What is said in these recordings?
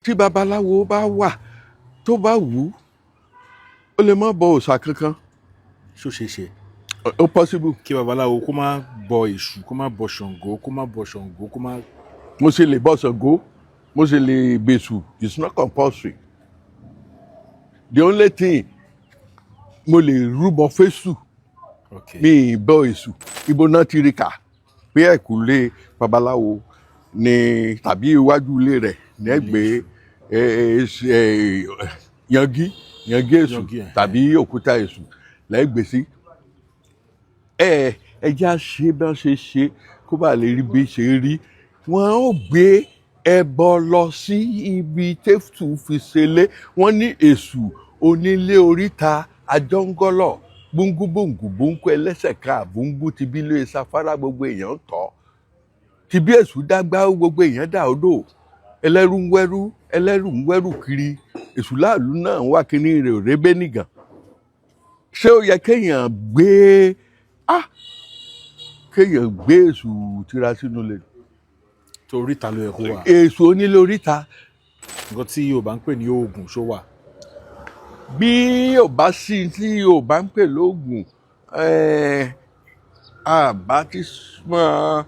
Tí babaláwo bá wà, tó bá wù ú, ó lè má bọ òòṣà kankan. Ṣó ṣeé ṣe? Ó possible. Kí babaláwo kó má bọ Èṣù, kó má bọ Ṣàngó, kó má bọ Ṣàngó, kó má? Mo ṣe lè bọ Ṣàngó, mo ṣe lè bèṣù. It's not compulsory. The only thing, mo lè rúbọ fésù. Mi ì bọ èṣù. Ibo náà ti rí kà pé ẹ̀kúlé babaláwo ni tàbí iwájú ilé rẹ̀ ní ẹgbẹ́ yangi yangi èṣù Yangi, ẹ̀. tàbí òkúta èṣù lẹ́gbẹ̀ẹ́ sí? Ẹ ẹ jẹ́ à ṣe bí wọ́n ṣe ṣe kó bá lè rí bí ṣe rí. Wọ́n ó gbé ẹbọ lọ sí ibi tẹ́fù fi ṣẹlẹ̀. Wọ́n ní èṣù onílé oríta àjọngọ́lọ̀ gbóngbóngbò gbóngbó ẹlẹ́sẹ̀ ká àbúngbó ti bí lóye sáfárá, gbogbo èèyàn tọ́ ti bí èṣù dágbá, gbogbo èèyàn dà odò. Ẹlẹ́rú ń wẹ́rú, ẹlẹ́rú ń wẹ́rù kiri. Èṣù láàlú náà ń wá kíní rẹ̀ òrébé nìgàn. Ṣé ó yẹ kéèyàn gbé, ah, kéèyàn gbé èṣù tira sínú ilé? Tó oríta ló yẹ kó wà. Èṣù onílé oríta. Nǹkan tí Yorùbá ń pè ní oògùn, ṣó wà? Bí ò bá sí tí Yorùbá ń pè lóògùn, àbá ti máa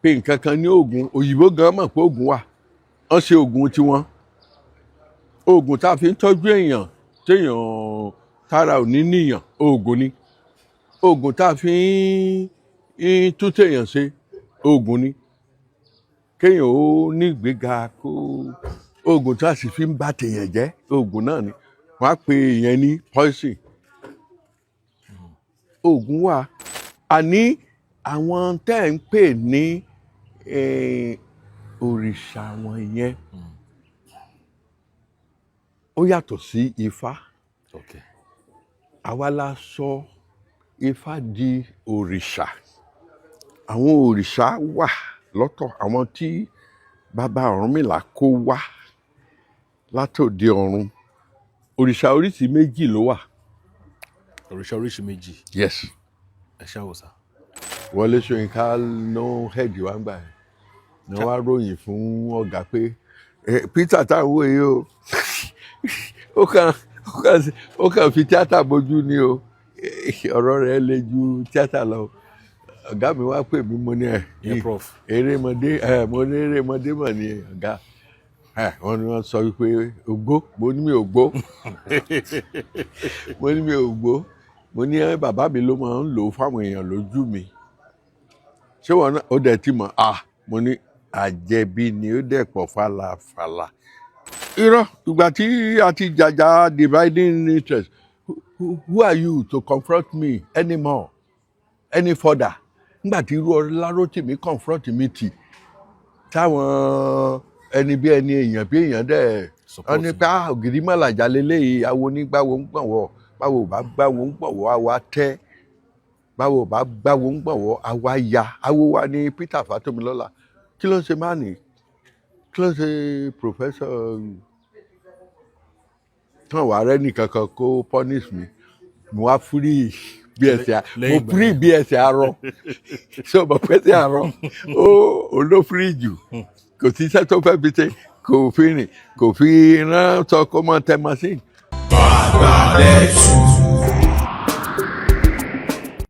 pe nǹkan kan ní oògùn. Òyìnbó gan mọ̀ pé oògùn wà. Wọ́n ṣe oògùn tiwọn, oògùn tá a fi ń tọ́jú èèyàn téèyàn tára ò ní níyàn, oògùn ni. Oògùn tá a fi ń tún téèyàn ṣe, oògùn ni. Kéèyàn ó ní ìgbéga kó, oògùn tá a sì fi ń bà téèyàn jẹ́, oògùn náà ni. Wọ́n á pe ìyẹn ní poison. Oògùn wà. Àní àwọn tẹ́ ẹ̀ ń pè ní òrìṣà wọn yẹn, ó yàtọ̀ sí Ifá. Àwa la sọ Ifá di òrìṣà. Àwọn òrìṣà wà lọ́tọ̀, àwọn tí bàbá Ọ̀rúnmìlà kó wá látòde ọ̀run. Òrìṣà oríṣi méjì ló wà. Òrìṣà oríṣi méjì? Yes. Ẹ ṣáwò sá. Wọlé Ṣóyínká ló ń head wá ń gbà yẹn ni wọ́n wá ròyìn fún ọ̀gá pé Peter táwọn wò yìí o, ó kàn fi tíátà bójú ni o, ọ̀rọ̀ rẹ̀ le ju tíátà lọ. Ọ̀gá mi wá pè mí, mo ní ẹ̀ Ìyẹn prof. Erémọdé ẹ, mo ní erémọdé mọ̀ ní ọ̀gá ẹ. Wọ́n ní wọ́n sọ wípé ògbó. Mo ní mi ò gbó, mo ní mi ò gbó. Mo ní ẹ, bàbá mi ló máa ń lò ó fáwọn èèyàn lójú mi. Ṣé wọn náà ó dẹ̀ ti mọ̀? Ah, mo ní àjẹbí ni, ó dẹ̀ pọ̀ falafala. Irọ́, ìgbà tí a ti jàjà dividing interest, who are you to confront me anymore, any further? Nígbà tí irú Ọlárótìmí confront mi tì, táwọn ẹni bí ẹni, èèyàn bí èèyàn dẹ̀ Support. Wọ́n ní pé, ah, ògiri mọ̀làjà lélẹ́yìí, awo onígbàwo ń gbọ̀nwọ́, báwo ò bá gbàwo ń gbọ̀nwọ́, àwa tẹ́, báwo ò bá gbàwo ń gbọ̀nwọ́, àwa ya awo wa ní. Peter Fatomilola, kí ló ń ṣe máàní? Kí ló ń ṣe professor tán? Wàá rẹ́ nìkankan kó punish mi. Mo wá free bí ẹsẹ̀ mo Lẹ́yìn ìgbà free yẹn. bí ẹsẹ̀ arọ. Ṣé o mọ̀ pé ẹsẹ̀ arọ ó ló free jù? Kò sí iṣẹ́ tó fẹ́ fi ṣe, kò fi rìn, kò fi rán sọ, kó mọ tẹ machine. Bàbá Lẹ́tù.